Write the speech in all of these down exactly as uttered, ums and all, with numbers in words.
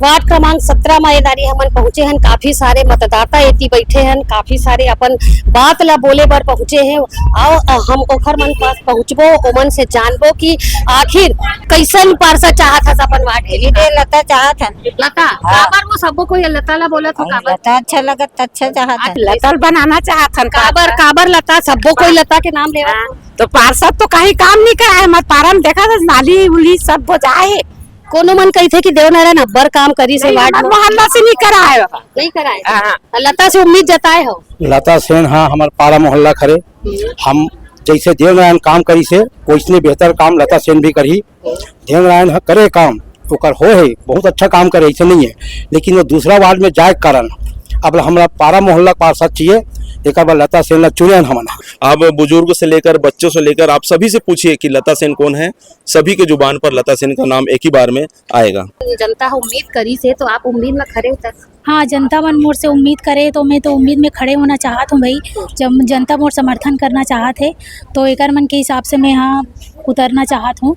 Ward क्रमांक सत्रह म ए दारी हमन पहुंचे हन, काफी सारे मतदाता एती बैठे हन, काफी सारे अपन बात ला बोले बर पहुंचे हे। आओ, अ, हम ओखर मन पास पहुंचबो, ओमन से जानबो कि आखिर कैसन पार्षद चाहत हस अपन वार्ड के लिए। ये लता चाहत हन। लता, हाँ। काबर वो सबो कोई लता ला बोलत हो, अरे, काबर? लता अच्छा लगत, अच्छा चाहत हन। लता बनाना चाहत हन, काबर, पार्षद। काबर लता, सबो कोई लता के नाम लेवत हाँ। हो? तो पार्षद तो कहीं काम नहीं कराए, हमर पारा म देखा था, नाली उली सब बोजाए हे। कोनो मन कहिथे कि देवनारायण अब्बड़ काम करिस हे नहीं, वार्ड हमर में। मोहल्ला से नहीं कराए हे। नहीं कराए हे। हाँ। लता से उम्मीद जताए हो? लता सेन, हाँ, हमर पारा मोहल्ला खरे। हम्म। हम जैसे देवनारायण काम करिस हे, वैसने बेहतर काम लता सेन भी करही। देवनारायण ह-, करे काम, ओकर हो हे, बहुत अच्छा काम करे, ऐसे नहीं है, लेकिन वो दूसरा वार्ड में जाए के कारण अब हमरा पारा मोहल्ला पार्षद चाहिए, एकर बर लता सेन ला चुने हन हमन। आप बुजुर्ग से लेकर, बच्चों से लेकर, आप सभी से पूछिए कि लता सेन कौन है, सभी के जुबान पर लता सेन का नाम एक ही बार में आएगा। जनता ह उम्मीद करिस हे, तो आप उम्मीद में खरे उतर? हाँ, जनता मन मोर से उम्मीद करे, तो मैं तो उम्मीद में खड़े होना चाहत हूँ भाई। जब जनता मोर समर्थन करना चाहत हे, तो एकर मन के हिसाब से मैं यहाँ उतरना चाहत हूँ।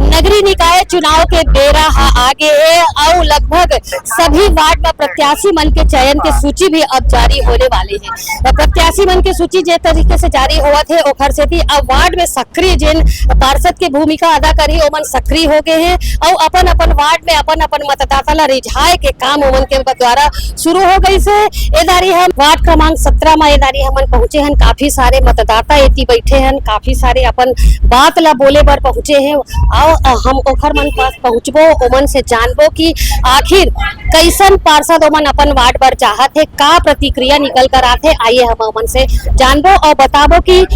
नगरीय निकाय चुनाव के बेरा ह आगे हे अउ लगभग सभी वार्ड म प्रत्याशी मन के चयन के सूची भी अब जारी होने वाली हे। प्रत्याशी मन के सूची जे तरीके से जारी होवत हे, ओखर सेती अब वार्ड में सक्रिय जेन पार्षद के भूमिका अदा करही, ओमन सक्रिय हो गए हे अउ अपन-अपन वार्ड में अपन-अपन मतदाता ला रिझाए के काम ओमन के द्वारा शुरू हो गइस हे। ए दारी हम वार्ड क्रमांक सत्रह म ए दारी हमन पहुंचे हन, काफी सारे मतदाता एती बैठे हन, काफी सारे अपन बात ला बोले बर पहुंचे हे। आओ, अ, हम ओखर मन पास पहुंचबो, ओमन से जानबो कि आखिर कैसन पार्षद ओमन अपन वार्ड बर चाहत हे, का प्रतिक्रिया निकल कर आथे। आइए हम ओमन से जानबो अउ बताबो कि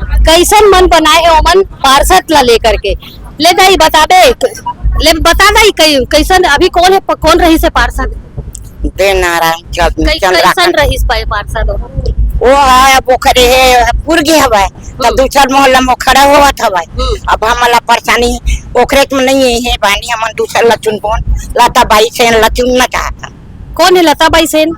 कैसन मन बनाए हे ओमन पार्षद ला लेकर के। ले दाई बताबे, ले बता दाई, कै-, कैसन अभी कौन हे, प-, कौन रहिस हे पार्षद? देवनारायण चंद, कै-, चंद्राकर। कैसन रहिस पा-, पार्षद? वो है, अब ओखरे हे, पुरगी हवय, त हम्म। दूसर मोहल्ला में खड़ा होवत हवय। हम्म। अब हमला परेशानी ओखरे में नहीं हे, बानी हमन दूसर ला चुनबोन, लता बाई सेन ला चुनना चाहत हन। कौन हे लता बाई सेन?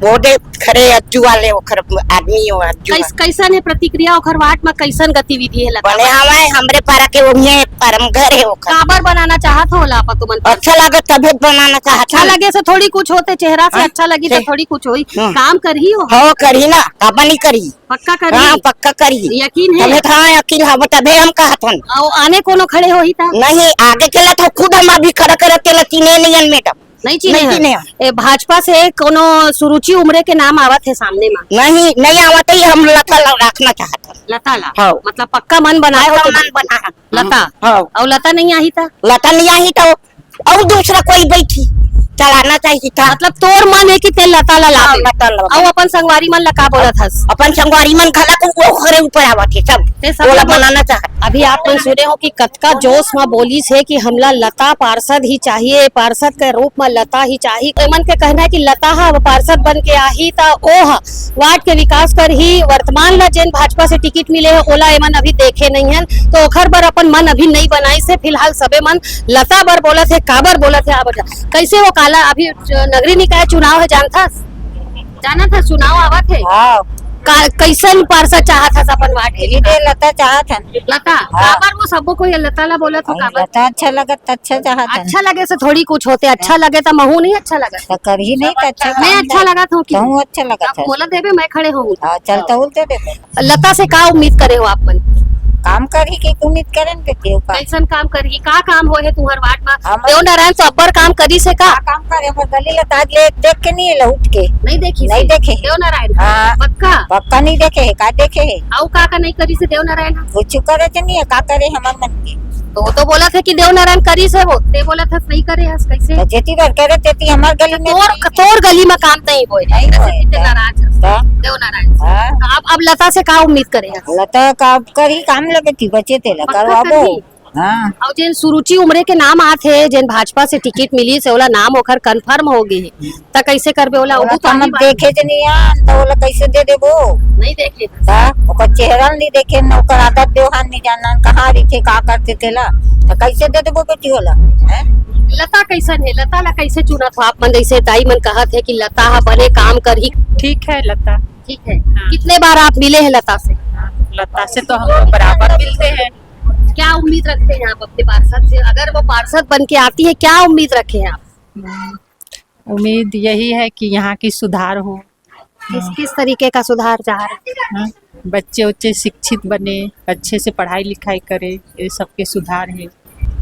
वो दे खरे अज्जू वाले, ओखर आदमी हो अज्जू कैस-, वाले। कैसन हे प्रतिक्रिया ओखर वार्ड में, कैसन गतिविधि हे लता बने बाई? हवय, हमरे पारा के ओहिए परम घर हे ओखर। काबर बनाना चाहत हो ओला आप तुमन? अच्छा लगे तभे बनाना चाहत अच्छा हन। लगे से थोड़ी कुछ होथे, चेहरा से हाँ, अच्छा लगे तो से- थोड़ी कुछ होही। हाँ। काम करही हो? हो करही ना, काबर नहीं करही? पक्का करही? हाँ, पक्का करही। यकीन हे? तभे तो हाँ, यकीन हवे, तभे हम कहत हन। अउ आने कोनो खड़े होही ता? नहीं, आगे के ला तो खुद हम अभी खड़ा करत तेला चिने नहीं हन मैडम। नहीं चिने नहीं हन। चिने हन। ए, भाजपा से कोनो सुरुचि उमरे के नाम आवत हे सामने मा? नहीं, नहीं आवत हे, हम लता ला रखना चाहत हन। लता ला? हाँ। मतलब पक्का मन बनाए हो पक्का तो मन बना हन। लता? हाँ। अउ लता नहीं आही ता? लता नहीं आही तो अउ दूसरा कोई बैठी, चलाना चाहिए था। मतलब तोर मन हे कि ते लता ला हाँ, लाबे? लता ला। अउ अपन संगवारी मन ला का बोलत हस? अपन संगवारी मन घला को ओखरे ऊपर आवत हे सब। ते सब ओला ला बोल- बनाना चाहत। अभी आप मन सुने हो कि कतका जोश म बोलिस हे कि हमला लता पार्षद ही चाहिए, पार्षद के रूप म लता ही चाहिए। एमन के कहना हे कि लता ह पार्षद बन के आही त ओह वार्ड के विकास करही। वर्तमान ला जेन भाजपा से टिकट मिले हे ओला एमन अभी देखे नहीं हन, तो ओखर बर अपन मन अभी नहीं बनाइस हे। फिलहाल सबे मन लता बर बोलत हे, काबर बोलत हे, आबर जा-, कैसे वो काला अभी च-, नगरीय निकाय चुनाव हे, जानथस? जानत हस, चुनाव आवत हे। हाँ। का, कैसन पार्षद चाहत हस अपन वार्ड के लिए? ये लता चाहत हन। लता? हाँ। काबर वो सबो कोई लता ला बोलत हो, अरे, काबर? लता अच्छा लगत, अच्छा चाहत हन। अच्छा लगे से थोड़ी कुछ होथे, अच्छा हाँ। लगे त महू नहीं अच्छा लगत। त करही नहीं त अच्छा मैं काम अच्छा नहीं। लगत हूँ कि? तहूँ अच्छा लगत अब है। बोला देबे, मैं खड़े हूँ। हाँ, चल तहूँ दे देबे। लता से का उम्मीद करे हो आप मन? काम करही के उम्मीद करन के केहू का। कैसन काम करही? का काम होए हे तुहर वार्ड म? हमर देव नारायण तो अब्बड़ काम करिस हे का? का काम करे? हमर गली ल त आज ले देख के नहीं हे लहुट के। नहीं देखिस नहीं हे? देखे। देव नारायण? हाँ। पक्का? पक्का नहीं देखे हे, का देखे हे? अउ का का नहीं करिस हे देव नारायण? कुछ करे के नहीं हे, का करे हमर मन के? तो वो तो बोलत हे कि देव नारायण करिस हे वो, ते बोलत हस नहीं करे हस, कैसे? तो जेती बर करे तेती हमर गली में तोर, नहीं। तोर गली में काम नहीं होए। नहीं कैसे होए, कि ते तो। नाराज हस? तो? देव नारायण से। हाँ। तो अब, अब लता से का उम्मीद करे हस? लता का अब करही काम लगे थी, बचे तेला पक्का करवाबो। करही? हाँ। अउ जेन सुरुचि उमरे के नाम आत हे, जेन भाजपा से टिकट मिलिस हे, ओला नाम ओखर confirm हो गे हे, त कैसे करबे ओला? ओला ओहू तो त हमन आही बात। देखे जे नहीं आन, त ओला कैसे दे देबो? नहीं देखे। त ओकर चेहरा ल नहीं देखे न, ओकर आदत व्यवहार नहीं जानन, कहाँ रहिथे, का करथे तेला, त कैसे दे देबो बेटी ओला? हैं? लता कैसन हे? लता ला कैसे चुनत हो आप मन? जैसे दाई मन कहत हे कि लता ह बने काम करही। ठीक है लता। ठीक है। हाँ। कितने बार आप मिले हैं लता से? लता से तो हम लोग बराबर मिलते हैं। उम्मीद रखते हैं आप अपने पार्षद से? अगर वो पार्षद बन के आती है, क्या उम्मीद रखे हैं आप? उम्मीद यही है कि यहाँ की सुधार हो। किस किस तरीके का सुधार चाह रहे हैं? हाँ, बच्चे उच्चे शिक्षित बने, अच्छे से पढ़ाई लिखाई करे, ये सबके सुधार है।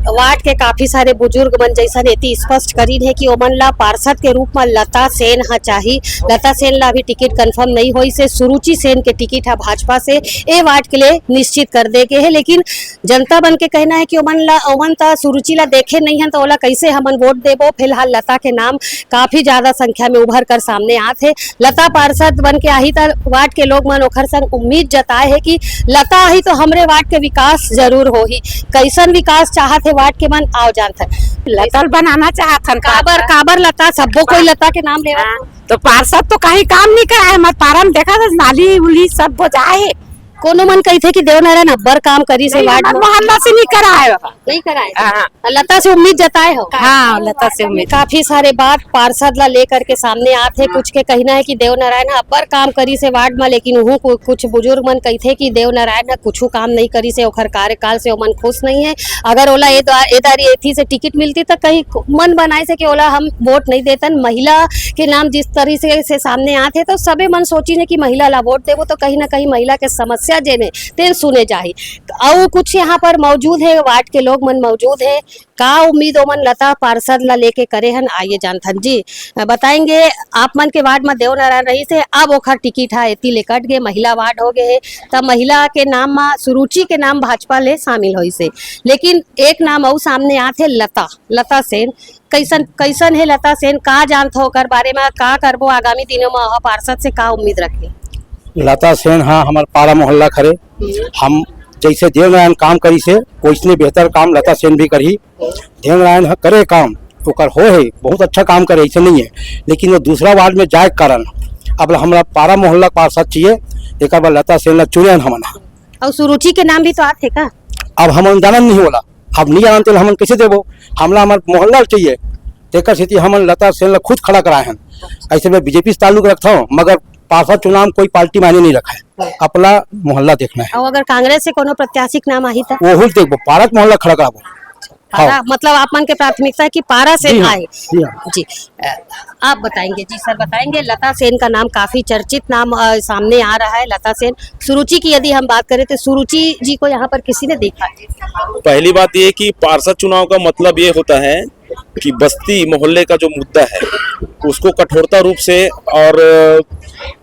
वार्ड के काफी सारे बुजुर्ग मन जैसन एती स्पष्ट करीन हे कि ओमन ला पार्षद के रूप म लता सेन ह चाही। लता सेन ला अभी टिकट कंफर्म नहीं होइस हे, सुरुचि सेन के टिकट ह भाजपा से ए वार्ड के लिए निश्चित कर दे गे हे, लेकिन जनता मन के कहना है कि ओमन ला, ओमन त सुरुचि ला देखे नहीं हन, त ओला कैसे हमन वोट देबो। फिलहाल लता के नाम काफी ज्यादा संख्या में उभर कर सामने आत हे। लता पार्षद बन के आही त वार्ड के लोग मन ओखर संग उम्मीद जताए हे कि लता आही तो हमरे वार्ड के विकास जरूर होही। कैसन विकास चाहत हे वार्ड के मन, आओ जानत हन। लता ल बनाना चाहत हन। काबर, काबर लता? सब्बो कोई लता के नाम लेवत। हाँ, तो पार्षद तो कहीं काम नहीं कराए, मत पारा में देखा था, नाली उली सब बुझाए हे। कोनो मन कहिथे कि देवनारायण अब्बर काम करिस हे नहीं, वार्ड हमर में। मोहल्ला से नहीं कराए बाबा। नहीं कराए? हाँ। लता से उम्मीद जताए हो? हाँ, लता से उम्मीद। काफी सारे बात पार्षद ला लेकर के सामने आत हे। कुछ के कहना है कि देवनारायण ह अब्बर काम करिस हे वार्ड में, लेकिन उहू को कुछ बुजुर्ग मन कहिथे कि देवनारायण ह कुछू काम नहीं करिस हे, ओखर कार्यकाल से ओमन खुश नहीं है। अगर ओला ए द्वा-, ए दारी एथी से टिकट मिलती त कहीं मन बनाइस हे कि ओला हम वोट नहीं देतन। महिला के नाम जिस तरीके से सामने आत हे तो सबे मन सोचिन हे कि महिला ला वोट देबो तो कहीं ना कहीं महिला के समस्या जेन हे तेन सुने जाही। अउ कुछ यहाँ पर मौजूद है, वार्ड के लोग मन मौजूद है। का उम्मीद ओमन लता पार्षद ला लेके करे हन, आइए जानथन जी। अ, बताएंगे, आप मन के वार्ड म देवनारायण रहिस हे, अब ओखर टिकट ह एती ले कट गे, महिला वार्ड हो गे हे, त महिला के नाम म सुरुचि के नाम भाजपा ले शामिल होइस हे, लेकिन एक नाम अउ सामने आत हे, लता, लता सेन। कैसन, कैसन हे लता सेन, का जानथो ओकर बारे म, का करबो आगामी दिनों म, ओहा पार्षद से का उम्मीद रखे? लता सेन ह हमर पारा मोहल्ला के हरे। हम जैसे देवनारायण काम करिस हे, वैसने बेहतर काम लता सेन भी करही। देवनारायण ह करे काम, ओकर हो हे, बहुत अच्छा काम करे, ऐसे नहीं है, लेकिन वो दूसरा वार्ड में जाए के कारण अब हमरा पारा मोहल्ला के पार्षद चाहिए, एकर बर लता सेन ला चुने हन हमन ह। अउ सुरुचि के नाम भी तो आत हे का? अब हमन जानन नहीं होला, अब नहीं जानन तेला हमन कैसे देबो? हमला हमर मोहल्ला चाहिए, तेकर सेती हमन लता सेन ला खुद खड़ा कराए हन। ऐसे में बीजेपी से ताल्लुक रखथव, मगर पार्षद चुनाव में कोई पार्टी मायने नहीं रखा है, अपना मोहल्ला देखना है। अउ अगर कांग्रेस से कोनो प्रत्याशी के नाम आही त? ओहू ल देखबो, पारा के मोहल्ला खड़ा कराबो। पारा, हाँ। मतलब आप मन के प्राथमिकता है कि पारा से जी हाँ, आए? जी हाँ। जी। अ, आप बताएंगे, जी सर बताएंगे, लता सेन का नाम काफी चर्चित नाम, अ, सामने आ रहा है। लता सेन, सुरुचि की यदि हम बात करें तो सुरुचि जी को यहाँ पर किसी ने देखा है? पहली बात ये कि पार्षद चुनाव का मतलब ये होता है कि बस्ती मोहल्ले का जो मुद्दा है उसको कठोरता रूप से और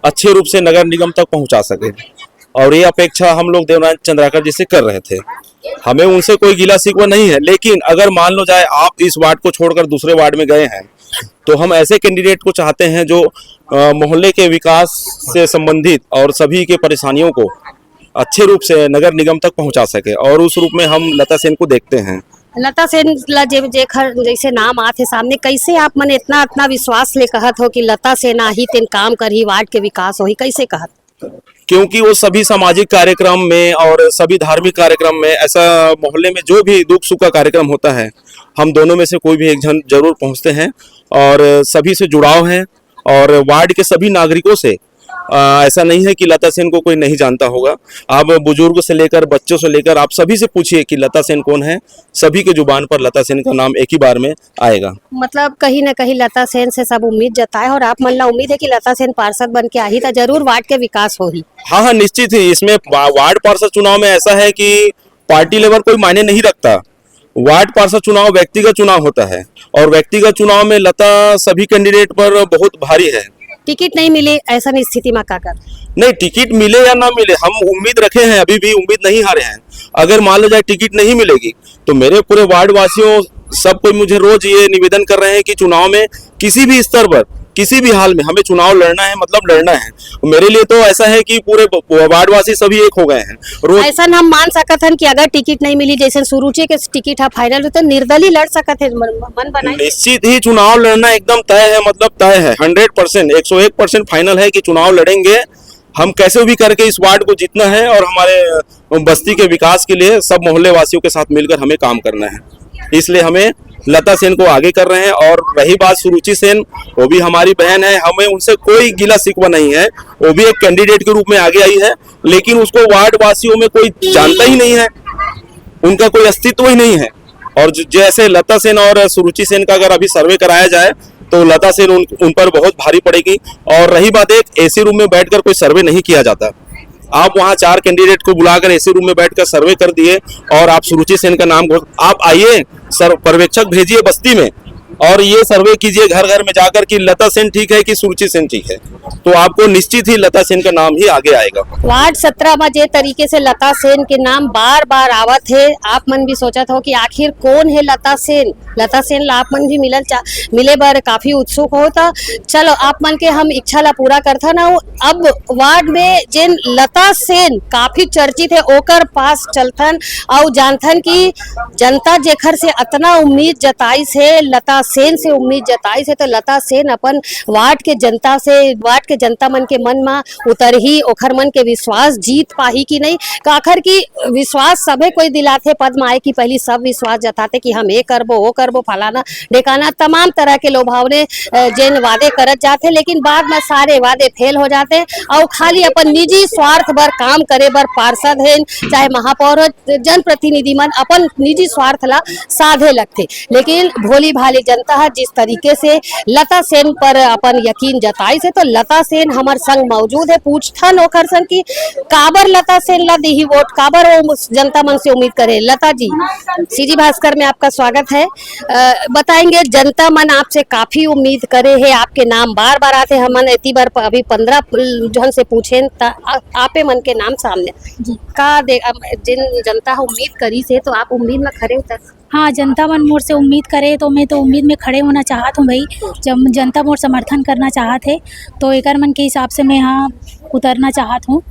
अच्छे रूप से नगर निगम तक पहुंचा सके, और ये अपेक्षा हम लोग देवनारायण चंद्राकर जी से कर रहे थे। हमें उनसे कोई गिला शिकवा नहीं है, लेकिन अगर मान लो जाए आप इस वार्ड को छोड़कर दूसरे वार्ड में गए हैं तो हम ऐसे कैंडिडेट को चाहते हैं जो, अ, मोहल्ले के विकास से संबंधित और सभी के परेशानियों को अच्छे रूप से नगर निगम तक पहुंचा सके, और उस रूप में हम लता सेन को देखते हैं। लता सेन ला जे, जेखर जैसे नाम आत हे सामने, कैसे आप मन इतना, इतना विश्वास ले कहत हो कि लता सेन आही तेन काम करही, वार्ड के विकास होही, कैसे कहत? क्योंकि वो सभी सामाजिक कार्यक्रम में और सभी धार्मिक कार्यक्रम में, ऐसा मोहल्ले में जो भी दुख सुख का कार्यक्रम होता है, हम दोनों में से कोई भी एक जन जरूर पहुंचते हैं और सभी से जुड़ाव है और वार्ड के सभी नागरिकों से। अ, ऐसा नहीं है कि लता सेन को कोई नहीं जानता होगा। आप बुजुर्ग से लेकर, बच्चों से लेकर, आप सभी से पूछिए कि लता सेन कौन है, सभी के जुबान पर लता सेन का नाम एक ही बार में आएगा। मतलब कहीं ना कहीं लता सेन से सब उम्मीद जताए, और आप मन ला उम्मीद है कि लता सेन पार्षद बन के आही त जरूर वार्ड के विकास होही। हाँ, हाँ, निश्चित ही। इसमें वा-, वार्ड पार्षद चुनाव में ऐसा है कि पार्टी लेवल कोई मायने नहीं रखता। वार्ड पार्षद चुनाव व्यक्तिगत चुनाव होता है, और व्यक्तिगत चुनाव में लता सभी कैंडिडेट पर बहुत भारी है। टिकट नहीं मिले, ऐसन स्थिति में का कर? नहीं, टिकट मिले या ना मिले, हम उम्मीद रखे हैं, अभी भी उम्मीद नहीं हारे हैं। अगर मान लो जाए टिकट नहीं मिलेगी तो मेरे पूरे वार्ड वासियों, सब कोई मुझे रोज ये निवेदन कर रहे हैं कि चुनाव में किसी भी स्तर पर, किसी भी हाल में हमें चुनाव लड़ना है, मतलब लड़ना है। मेरे लिए तो ऐसा है कि पूरे ब-, वार्डवासी सभी एक हो गए हैं। रोज ऐसन हम मान सकत हन कि अगर टिकट नहीं मिली, जैसे सुरुचि के टिकट ह फाइनल हो, तो निर्दलीय लड़ सकत हे, मन, मन बनाए। निश्चित ही चुनाव लड़ना एकदम तय है, मतलब तय है, हंड्रेड परसेंट, एक सौ एक परसेंट फाइनल है कि चुनाव लड़ेंगे। हम कैसे भी करके इस वार्ड को जीतना है और हमारे बस्ती के विकास के लिए सब मोहल्ले वासियों के साथ मिलकर हमें काम करना है, इसलिए हमें लता सेन को आगे कर रहे हैं। और रही बात सुरुचि सेन, वो भी हमारी बहन है, हमें उनसे कोई गिला शिकवा नहीं है, वो भी एक कैंडिडेट के रूप में आगे आई है, लेकिन उसको वार्ड वासियों में कोई जानता ही नहीं है। उनका कोई अस्तित्व ही नहीं है। और ज-, जैसे लता सेन और सुरुचि सेन का अगर अभी सर्वे कराया जाए, तो लता सेन उन, उन पर बहुत भारी पड़ेगी। और रही बात एक एसी रूम में बैठकर कोई सर्वे नहीं किया जाता, आप वहां चार कैंडिडेट को बुलाकर एसी रूम में बैठकर सर्वे कर दिए और आप सुरुचि सेन का नाम घोष-, आप आइए सर, पर्यवेक्षक भेजिए बस्ती में और ये सर्वे कीजिए घर घर में जाकर कि लता सेन ठीक है कि सुरुचि सेन ठीक है, तो आपको निश्चित ही लता सेन का नाम ही आगे आएगा। वार्ड सत्रह में जे तरीके से लता सेन के नाम बार बार आवत है, आप मन भी सोचत हो कि आखिर कौन है लता सेन। लता सेन ला आप मन भी मिलल चा-, मिले बर काफी उत्सुक हो, तो चलो आप मन के हम इच्छा ला पूरा करथन। अउ अब वार्ड में जेन लता सेन काफी चर्चित है, ओकर पास चलथन अउ जानथन कि जनता जेखर से अतना उम्मीद जताइस है, लता सेन से उम्मीद जताइस है, तो लता सेन अपन वार्ड के जनता से, वार्ड के जनता मन के मन मा उतरही, ओखर मन के विश्वास जीत पाही कि नहीं। काखर कि विश्वास सभे कोई दिलाथे पद मा आए कि पहली सब विश्वास जताथे कि हम ये करबो, वो करबो, फलाना ढेकाना, तमाम तरह के लोभावने, अ, जेन वादे करत जाथे, लेकिन बाद में सारे वादे फेल हो जाथे अउ खाली अपन निजी स्वार्थ बर काम करे बर पार्षद हेन, चाहे महापौर हो, जनप्रतिनिधि मन अपन निजी स्वार्थ ला साधे लगथे। लेकिन भोली भाली जनता ह जिस तरीके से लता सेन पर अपन यकीन जताइस हे, तो लता सेन हमर संग मौजूद हे। पूछथन ओखर संग कि काबर लता सेन ला दिही वोट, काबर वो जनता मन से उम्मीद करे। लता जी, सीजी भास्कर में आपका स्वागत है। अ, बताएंगे, जनता मन आपसे काफी उम्मीद करे हे, आपके नाम बार बार आथे। हमन एती बार प-, अभी पंद्रह झन से पूछेन, त आ-, आपे मन के नाम सामने। जी। का दे-, अब जिन जनता ह उम्मीद करिस हे, तो आप उम्मीद में खरे उतर? हाँ, जनता मन मोर से उम्मीद करे, तो मैं तो उम्मीद में खड़े होना चाहत हूँ भाई। जब जनता मोर समर्थन करना चाहत हे, तो एकर मन के हिसाब से मैं यहाँ उतरना चाहत हूँ।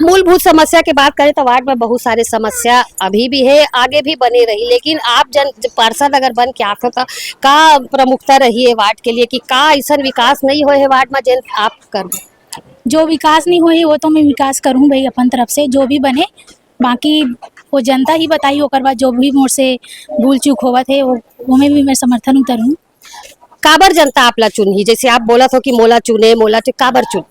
मूलभूत समस्या के बात करें, तो वार्ड में बहुत सारे समस्या अभी भी है, आगे भी बने रही, लेकिन आप जन पार्षद अगर बन के आते हो, तो का प्रमुखता रही है वार्ड के लिए कि का ऐसन विकास नहीं होए है वार्ड में, जेन आप कर? जो विकास नहीं होए, वो तो मैं विकास करूँ भाई अपन तरफ से, जो भी बने, बाकी वो जनता ही बताई, ओकर बाद जो भी मोर से भूल चूक होवत है, वो, वो में भी मैं समर्थन उतरूँ। काबर जनता आप ला चुनही? जैसे आप बोलत हो कि मोला चुने, मोला चु-, काबर चुन?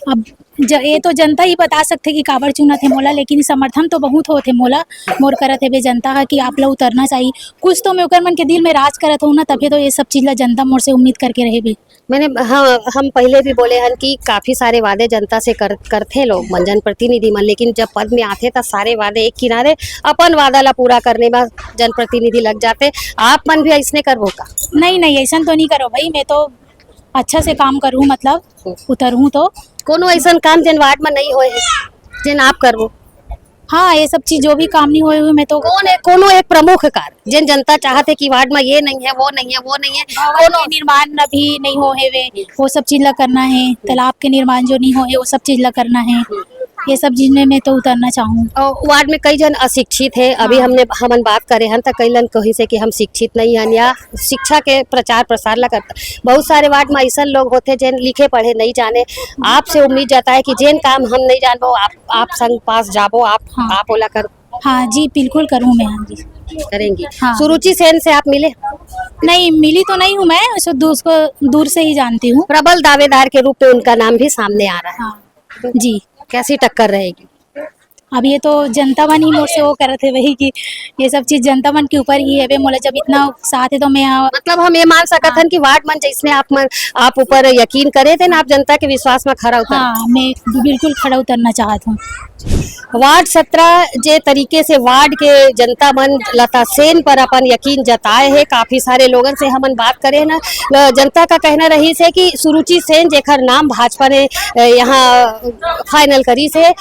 अब ज-, ये तो जनता ही बता सकथे कि काबर चुनत हे मोला, लेकिन समर्थन तो बहुत होत हे मोला, मोर करत हे बे जनता ह कि आप ला उतरना चाहिए। कुछ तो मैं ओकर मन के दिल में राज करत हूँ ना, तभे तो ये सब चीज ला जनता मोर से उम्मीद करके रहे बे। मैंने, हाँ, हम पहले भी बोले हन कि काफी सारे वादे जनता से कर, करथे लोग मन, जनप्रतिनिधि मन, लेकिन जब पद में आथे त सारे वादे एक किनारे, अपन वादा ला पूरा करने में जनप्रतिनिधि लग जाथे। आप मन भी ऐसने करबो का? नहीं, नहीं, ऐसन तो नहीं करो भाई, मैं तो अच्छा से काम करूँ, मतलब उतरूँ तो। कोनो ऐसन काम जेन वार्ड में नहीं होए हे, जेन आप करबो? हाँ, ये सब चीज जो भी काम नहीं होए हुए, मैं तो कौन है, कोनो एक प्रमुख कार्य जेन जनता चाहत है कि वार्ड में ये नहीं है, वो नहीं है, वो नहीं है, भवन कोनो के निर्माण अभी नहीं हो हे वे, वो सब चीज ला करना है। तालाब के निर्माण जो नहीं हो हे, वो सब चीज ला करना है। ये सब चीज में मैं तो उतरना चाहूँ। और वार्ड में कई जन अशिक्षित है, अभी हाँ। हमने, हमन बात करे हन त कई जन कहिस हे कि हम शिक्षित नहीं हन या शिक्षा के प्रचार प्रसार ला करता। बहुत सारे वार्ड में ऐसा लोग होते जेन लिखे पढ़े नहीं जाने। आपसे उम्मीद जाता है कि जेन काम हम नहीं जानबो, आप, आप संग पास जाबो, आप, हाँ। आप ओला कर। हाँ जी, बिल्कुल करूँ मैं, हाँ जी। करेंगी। हाँ। सुरुचि सेन से आप मिले? नहीं, मिली तो नहीं हूँ मैं, उसको दू-, उसको दूर से ही जानती हूँ। प्रबल दावेदार के रूप में उनका नाम भी सामने आ रहा है। हाँ। जी। कैसी टक्कर रहेगी? अब ये तो जनता मन ही मोर से वो करत हे वही कि ये सब चीज जनता मन के ऊपर ही है। बे मोला जब इतना साथ है तो मैं, हाँ। मतलब हम ये मान सकत हाँ। हन कि वार्ड मन जैसने आप मन, आप ऊपर यकीन करे थे ना, आप जनता के विश्वास में खरा उतर। हाँ, मैं बिल्कुल खड़ा उतरना चाहत हूँ। वार्ड सत्रह जे तरीके से वार्ड के जनता मन लता सेन पर अपन यकीन जताए हे, काफी सारे लोगन से हमन बात करे ना, अ, जनता का कहना रहिस हे कि सुरुचि सेन जेकर नाम भाजपा ने, अ, यहाँ फाइनल करिस हे,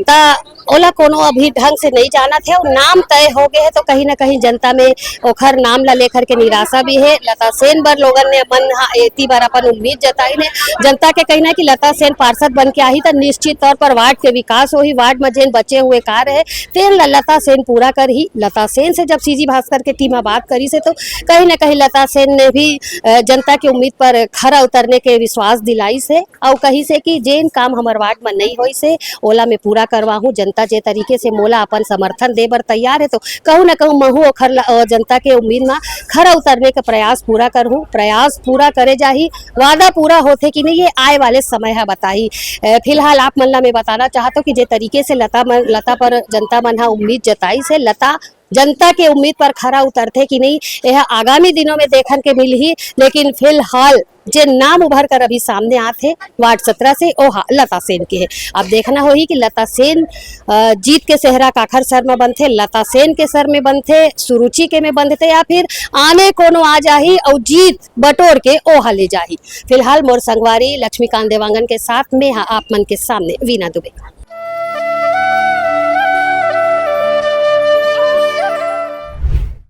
त ओला कोनो अभी ढंग से नहीं जानत हे, अउ नाम तय हो गए हे, तो कहीं ना कहीं जनता में ओखर नाम ला लेकर के निराशा भी हे। लता सेन बर लोगन ने मन हा एती बार अपन उम्मीद जताइन हे। जनता के कहना हे कि लता सेन पार्षद बन के आही, त निश्चित तौर पर वार्ड के विकास होही, वार्ड में जेन बचे हुए कार्य हे, तेन ला लता सेन पूरा करही। लता सेन से जब सीजी भास्कर के टीम ह बात करिस हे, तो कहीं ना कहीं लता सेन ने भी, अ, जनता के उम्मीद पर खरा उतरने के विश्वास दिलाइस हे। अउ कहिस हे कि जेन काम हमर वार्ड म नइ होइस हे, ओला मैं पूरा करवाहूँ, जनता जनता जे तरीके से मोला अपन समर्थन दे बर तैयार हे, तो कहूँ न कहूँ महू ओखर ल-, अ, जनता के उम्मीद म खरा उतरने के प्रयास पूरा करहूँ। प्रयास पूरा करे जाही, वादा पूरा होथे कि नहीं, ये आए वाले समय ह बताही। अ, फिलहाल आप मन ला मैं बताना चाहत हूँ कि जे तरीके से लता मन, लता पर जनता मन ह उम्मीद जताइस हे, लता जनता के उम्मीद पर खरा उतरथे कि नहीं, यह आगामी दिनों में देखन के मिलही। लेकिन फिलहाल जे नाम उभर कर अभी सामने आत हे वार्ड सत्रह से, ओहा लता सेन के हे। अब देखना होही कि लता सेन, अ, जीत के सेहरा काखर सर में बनथे, लता सेन के सर में बनथे, सुरुचि के में बनथे, या फिर आने कोनो आ जाही अउ जीत बटोर के ओहा ले जाही। फिलहाल मोर संगवारी लक्ष्मीकांत देवांगन के साथ में हा आप मन के सामने वीना दुबे।